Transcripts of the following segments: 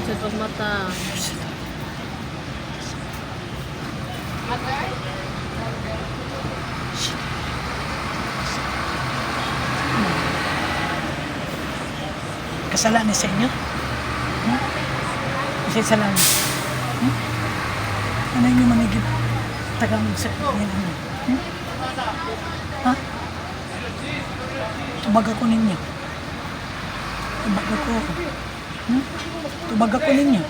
Sa pagmata. Kasalanan sa inyo? Hmm? Kasi salamat. Hmm? Ano inyo manigib? Tagang sa nila. Hmm? Ha? Tubag ako ninyo. Tubag ako. Hmm? Tubag ako ninyo.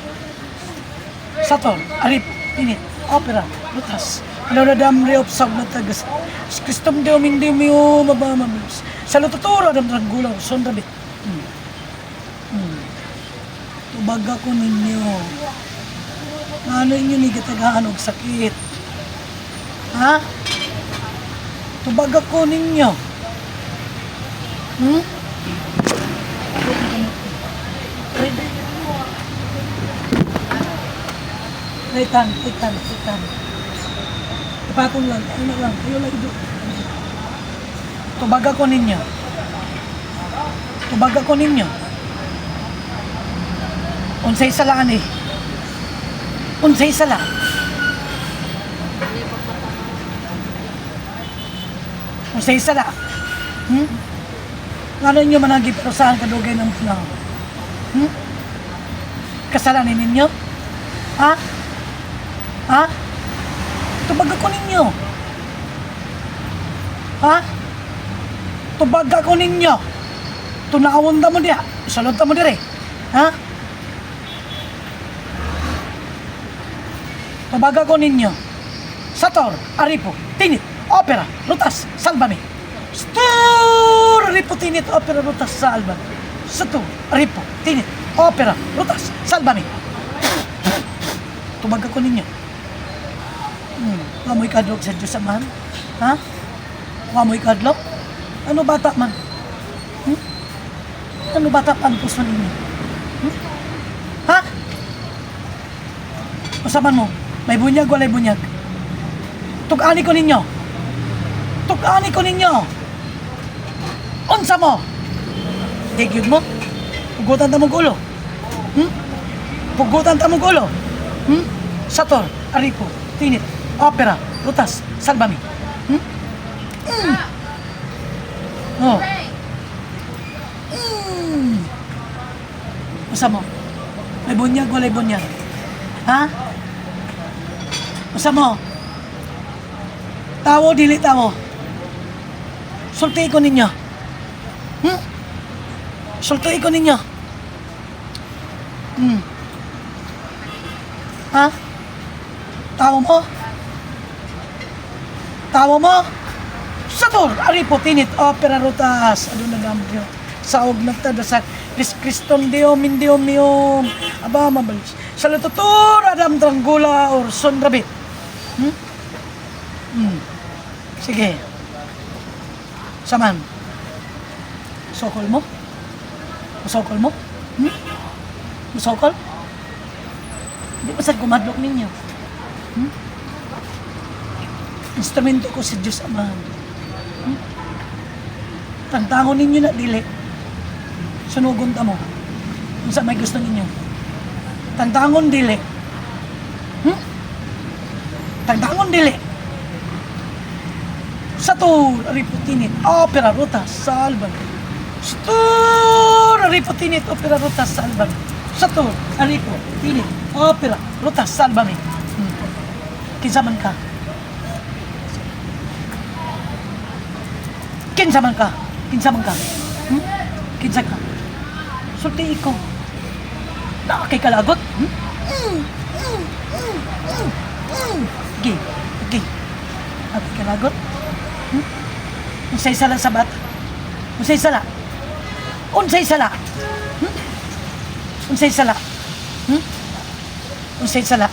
Sator, Arip, Pinit, Opera, Lutas, Ano na Reop, Sag na Tagas, Kristum Deo, Mindio, Mio, Mabamabis, Sa Lututuro, Adam Drangulaw, Sondrabit. Tubag ako ninyo. Ano inyo ni gitagaan og sakit? Ha? Tubag ako ninyo. Hmm? Raitan, raitan, raitan. Ipatong lang, ano lang, kayo lang ido. Tubag ako ninyo. Tubag ako ninyo. Unsay sala ani? Unsay sala? Unsay sala? Hmm? Ngano inyo managi pero saan kadugay ng panahon? Hmm? Kasalanan ninyo? Ha? Ha? Tubag ako ninyo. Ha? Tubag ako ninyo. Tunawon ta mo diha. Isulod ta mo dire. Ha? Tubaga ko ninyo. Sator, Aripo, Tinit, Opera, Rutas, Salvame. Sator, Aripo, Tinit, Opera, Rutas, Salvame. Sator, Aripo, Tinit, Opera, Rutas, Salvame. Tubaga ko ninyo. Wa mo'y kadlok sa Diyos Amahan? Ha? Wa mo'y kadlok? Ano bata man? Hmm? Ano bata pa ang puso ninyo? Hmm? Ha? Usapan mo, may bunyag, walay bunyag. Tug-ani ko ninyo. Tug-ani ko ninyo. Unsa mo? Di gyud mo? Pugutan ta mong ulo. Hmm? Pugutan ta mong ulo. Hmm? Sator, Aripo, Tinit, Opera, Rutas, Salvami. Hmm? Mm. Oh. Mm. Usa mo? May bunyag, walay bunyag. Ha? Usa mo? Tawo, dili tawo. Sulti ko ninyo. Hmm? Sulti ko ninyo. Ha? Tawo mo? Tawo mo? Sator, Aripo, Tinit, Opera, Rutas, ano na lang yun. Saog nagtadasak, Chris Criston Deo, Mindio Miom, Aba, Mabalis. Sa Lututur, Adam Tranggula, or Sondrabit. Hmm? Sige. Saman. Sokol mo? Sokol mo? Hmm? Sokol? Di ba sa kumadlok ninyo? Hmm? Instrumento ko si Diyos Amahan. Hmm? Tangtangon ninyo na dili. Sunugon ta mo. Unsa may gusto ninyo. Tangtangon dili. Hmm? Tangtangon dili. Sa to, riputinit, opera ruta, salva. Sa to, riputinit, opera ruta, salva. Sa to, riputinit, opera ruta, salva me. Kinsa man ka? Kinsa man ka? Kinsa man ka? Hmm? Kinsa ka? Sulti ko. Na kay kalagot? Hmm? Gi, gi. At kalagot? Hmm? Unsay sala sa bata? Unsay sala? Unsay sala? Hmm? Unsay sala? Hmm? Unsay sala?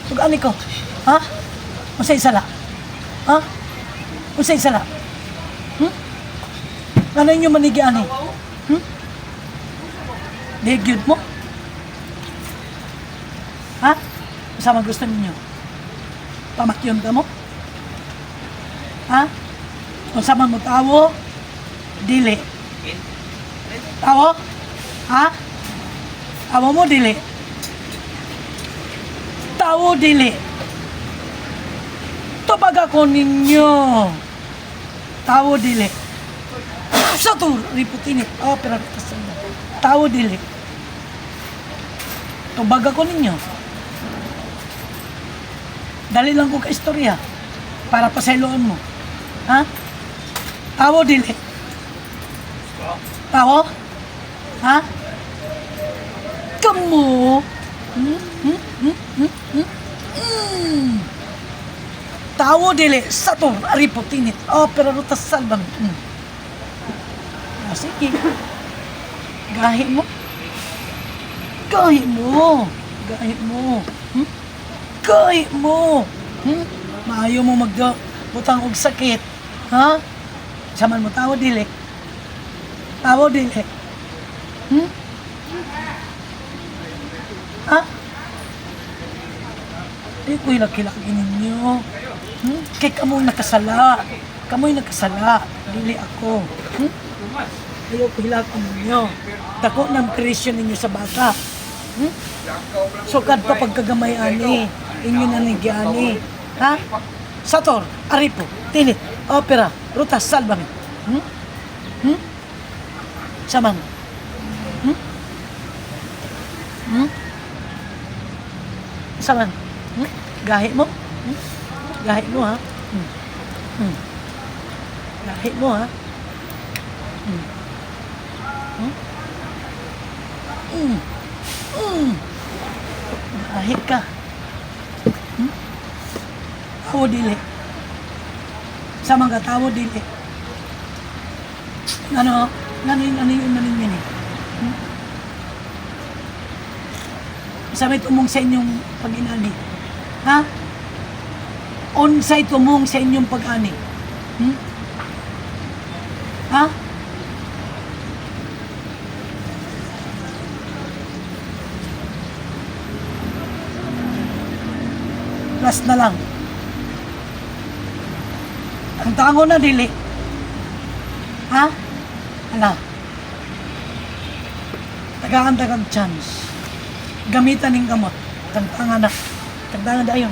Tug-ani ko. Ha? Unsay sala? Ha? Unsay sala? Hmm? Ano inyo manigi ani? Hmm? Di gyud mo? Ha? Sama gusto ninyo? Pamakyon ka mo? Ha? Unsa man mo tawo? Dili. Tawo? Ha? Tawo mo dili. Tawo dili. Tubag ako ninyo. Tawo dili. Sa to, riputinit. Oh, pero tawo dili. Tubag ako ninyo. Dali lang ko ka istorya para pasayloon mo. Ha? Tawo dili. Tawo? Ha? Kamu? Hmm? Hmm? Hmm? Hmm? Hmm? Hmm. Tawo dili sator aripotinit opera rutas salvam. Ah, sige. Gahi mo. Gahi mo. Gahi mo. Gahi mo. Maayo mo mag butang og sakit. Ha? Saman mo tawo dili. Tawo dili. Ha? Ay, kuy, laki-laki ninyo. Kay kamoy nakasala. Kamoy nakasala. Dili ako. Ayaw ko hilakan ninyo. Dako ng presyo ninyo sa bata. Sukad pa pagkagamay ani. Inyo na ani. Ha? Sator, Aripo, Tinit, Opera, Rutas, Salvame. Saman. Hmm? Saman. Gahi mo? Gahi mo ha? Gahi mo ha? Hmm? Hmm. Gahi ka. Tawo dili. Sa mga tawo dili. Ano? Ano yun? Ano yun? Ano yun? Hmm? Sa may tumong sa inyong pag-inani. Ha? Unsay tumong sa inyong pag-ani. Ha? Last na lang. Ang tango na dili. Ha? Ala. Tagaan tagang chance. Gamitan ning gamot. Tangtanga na. Tangtanga dayon.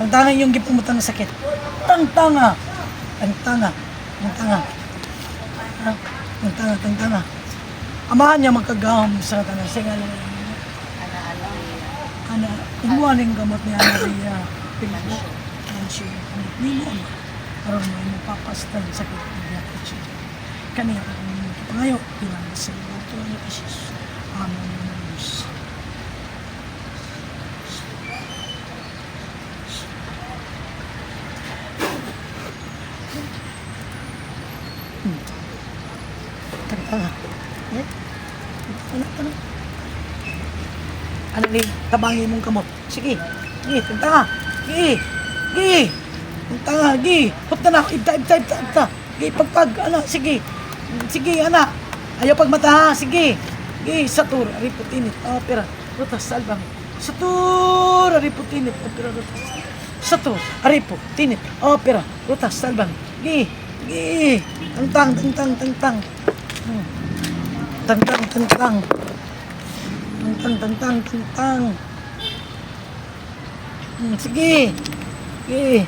Tangtanga yung gipumutang sakit. Tangtanga. Tangtanga. Tangtanga. Ha? Tangtanga, tangtanga. Amahan niya magkagahom sa tanan. Sa ngalan Ana Ana, Alvia. imuha ning gamot ni Ana Ria. Pilago. Kansyo. Nimo ama. Aron mo imong papastan sakit ni diabetes. Kaniya ang pangayo bilang sa ito ni Jesus. Amen. Diyos. Tanga. Eh? Ano, ano? Ano ni, tabangin mong kamot. Sige. Sige, tanga. Sige. Sige. Tanga, gi. Hot na na. Ibta, ibta, ibta, ibta. Gi, pagpag, ana, sige. Sige, ana. Ayaw pagmata, ha. Sige. Gi, satur, ariputinit, opera, rutas, salvame. Satur, ariputinit, opera, rutas. Satur, aripo, tinit, opera, rutas, salvame. Gi, gi. Tangtang, tangtang, tangtang. Tangtang, tangtang. Tangtang, tangtang, tangtang. Sige. Sige.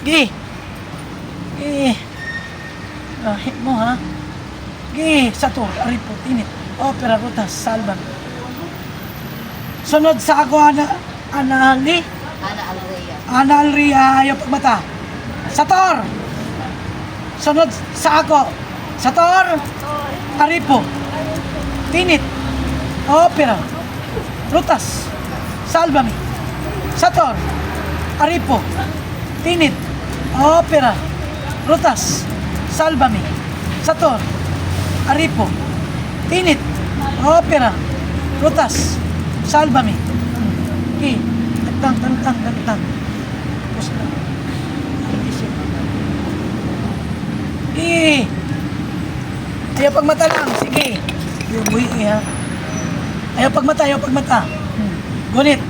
Gi. Gi. Kahit mo ha. Gi, satur, aripo, tinit, opera, rutas, salvan. Sunod sa ako, ana, ana, li, Ana Alvia. ana, alria, ayaw pagmata. Sator! Sunod sa ako. Sator! Aripo. Tinit. Opera. Rutas. Salvame. Sator. Aripo. Tinit. Opera. Rutas. Salvame. Sator. Aripo. Tinit. Opera. Rutas. Salvame. Okay. Tang tang tang tang tang. Tapos na. Eh. Ayaw pagmata lang. Sige. Yung buhi eh, ha. Ayaw pagmata, ayaw pagmata. Gunit.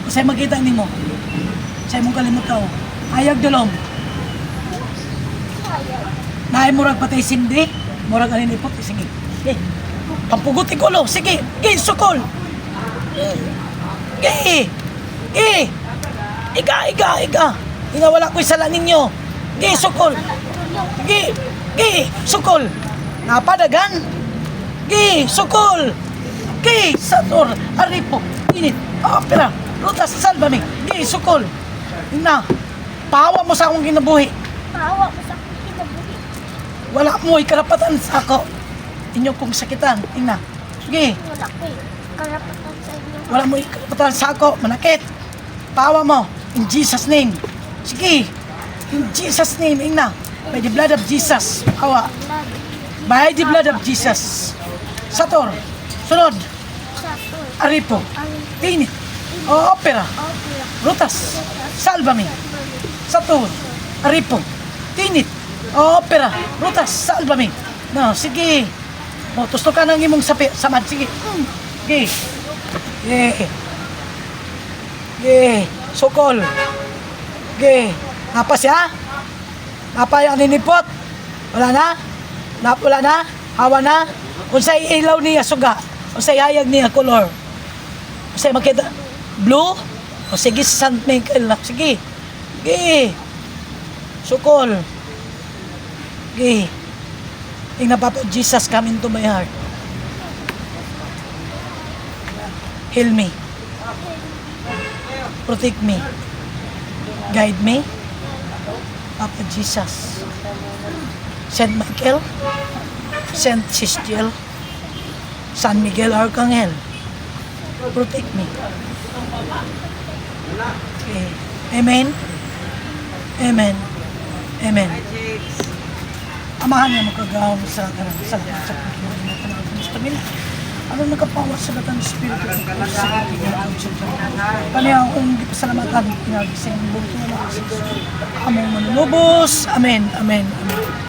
Kasi makita nimo. Sa imong kalimutaw. Ayag dalom. Naay murag patay sindi. Murag ani nipot, sige. Ge. Pampugot ikulo, sige. Ge, sukol. Ge. Ge. Iga, iga, iga. Ina wala ko'y sala ninyo. Ge, sukol. Ge, ge, sukol. Napadagan. Ge, sukol. Ge, sator, aripo, init, opera, rutas, salvame. Ge, sukol. Na, pawa mo sa akong kinabuhi. Maawa mo sa akong kinabuhi. Wala mo karapatan sa ako. Inyo kong sakitan. Ina. Sige, Wala ko'y karapatan sa inyo. Wala mo karapatan sa ako. Manakit. Pawa mo. In Jesus' name. Sige. In Jesus' name. Ina. By the blood of Jesus. Pawa. Blood. By the blood of Jesus. Sator. Sunod. Sator. Aripo. Ang Tinit. Opera. opera. Rutas. Salvame. Sator. Aripo. Tinit. Opera. Rutas. Salvame. No, sige. O, tusto ka ng imong sapi. Samad. Sige. Sige. Sige. Sige. Sukol. Sige. Napa siya? Napa yung ninipot? Wala na? Wala na? Hawa na? Unsay ilaw niya suga? Unsay hayag niya color? Unsay makita? Blue? O sige, San Michael na. Sige. Sige. Sukol. Sige. Tingnan, Papa Jesus, come into my heart. Heal me. Protect me. Guide me. Papa Jesus. Saint Michael. Saint Sistiel. San Miguel Arcangel. Protect me. Okay. Amen. Amen. Amen. Amahan niya makagawang sa kanang salamat sa gusto nila. Ano nagkapawas sa batang espiritu ng Diyos sa Kanya akong gipasalamatan pinagi sa inyong buto na among manunubos. Amen. Amen. Amen.